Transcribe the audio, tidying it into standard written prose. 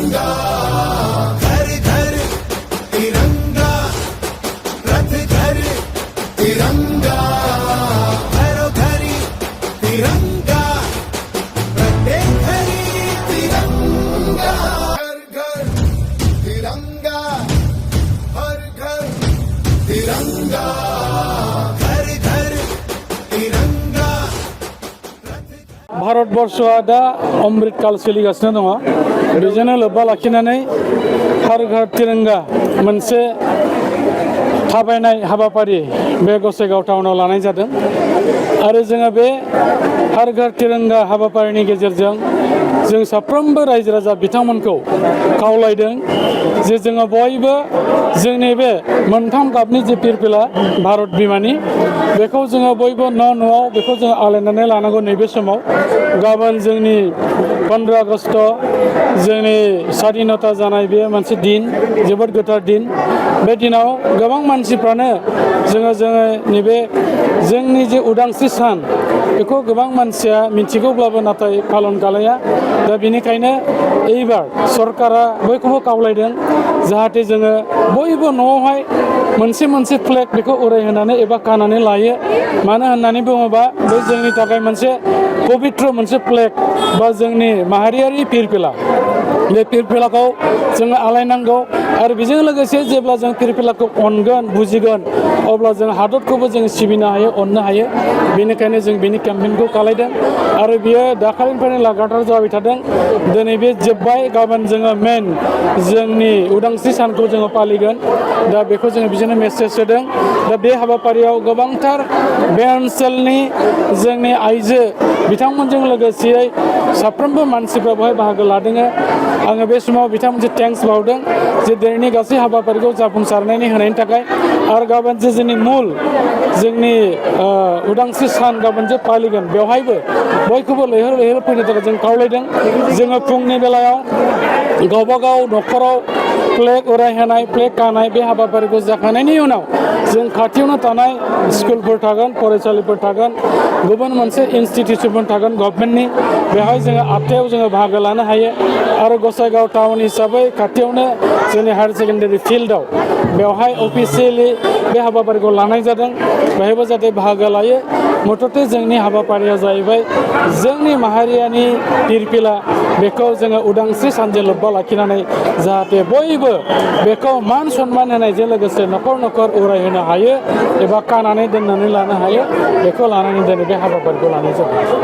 तिरंगा घर घर तिरंगा रथ घर तिरंगा घरोघरी तिरंगा प्रत्येक घरी तिरंगा घर घर तिरंगा हर घर तिरंगा घर घर तिरंगा भारतबर्षआ दा अमृतकाल सोलिगासिनो दङ बेजोंनो लोब्बा लाखिनानै हर घर तिरंगा मोनसे थाबायनाय हाबाफारि बे गसाइगाव टाउनाव लानाय जादों आरो जोङो बे हर घर तिरंगा हाबाफारिनि गेजेरजों जों साफ्रोमबो रायजो राजा बिथांमोनखौ खावलायदों जे जोङो बयबो जोंनि बे मोनथाम गाबनि जे फिरफिला भारत बिमानि बेखौ जोङो बयबो न'आव बेखौ जोङो आलायनानै लानांगौ नैबे समाव गाबोन जोंनि 15 आगस्ट जोंनि स्वाधीनता जानाय बे मोनसे दिन जोबोद गोथार दिन बे दिनाव गोबां मानसिफ्रानो जोङो नैबे जोंनि जे उदांस्रि सान बेखौ गोबां मानसिया मिथिगौब्लाबो नाथाय पालन खालाया दा बेनिखायनो एबार सरकारा बयखौबो खावलायदों जाहाथे जोङो बयबो न'आवहाय मोनसे फ्लेग बेखौ उरायहोनानै एबा खानानै लायो मानो होननानै बुङोबा बे जोंनि थाखाय मोनसे पबित्र मोनसे फ्लेग बा जोंनि माहारियारि फिरफिला बे फिरफिलाखौ जोङो आलायनांगौ आरो बेजों लोगोसे जेब्ला जों फिरफिलाखौ अनगोन बुजिगोन अब्ला जों हादरखौबो जों सिबिनो हायो अननो हायो बेनिखायनो जों बेनि केम्पेइनखौ खालायदों आरो बियो दाखालिनिफ्रायनो लागातार जाबाय थादों दिनै बे जोब्बाय गाबोन जोङो मेन जोंनि उदांस्रि सानखौ जोङो फालिगोन दा बेखौ जोङो बिजोंनो मेसेज होदों दा बे हाबाफारियाव गोबांथार बे ओनसोलनि जोंनि आइजो बिथांमोनजों लोगोसेयै साफ्रोमबो मानसिफ्रा बेवहाय बाहागो लादों आङो बे समाव बिथांमोनजों थेंक्स बावदों जे दिनैनि गासै हाबाफारिखौ जाफुंसारनायनि होनायनि थाखाय आरो गाबोन जे जोंनि उदांस्रि सान गाबोन जे फालिगोन बेवहायबो बयखौबो लैहोर फैनो थाखाय जों खावलायदों जोङो फुंनि बेलायाव गावबागाव न'खराव फ्लेग उरायहोनाय फ्लेग खानाय बे हाबाफारिखौ जाखांनायनि उनाव जों खाथियावनो थानाय स्कुलफोर थागोन फरायसालिफोर थागोन गुबुन मोनसे इनस्टिटिउसनफोर थागोन गभर्नमेन्टनि बेवहाय जोङो 8थायाव जोङो बाहागो लानो हायो आरो गसाइगाव टाउन हिसाबै खाथियावनो जोंनि हायार सेकेन्डारि फिल्डआव बेवहाय अफिसियेलि बे हाबाफारिखौ लानाय जादों बेहायबो जाहाथे बाहागो लायो मथथे जोंनि हाबाफारिया जाहैबाय जोंनि माहारियानि फिरफिला बेखौ जोङो उदांस्रि सानजों लोब्बा लाखिनानै जाहाथे बयबो बेखौ मान सनमान होनायजों लोगोसे न'खर उरायहोनो हायो एबा खानानै दोननानै लानो हायो बेखौ लानानै दिनै बे हाबाफारिखौ लानाय जादों।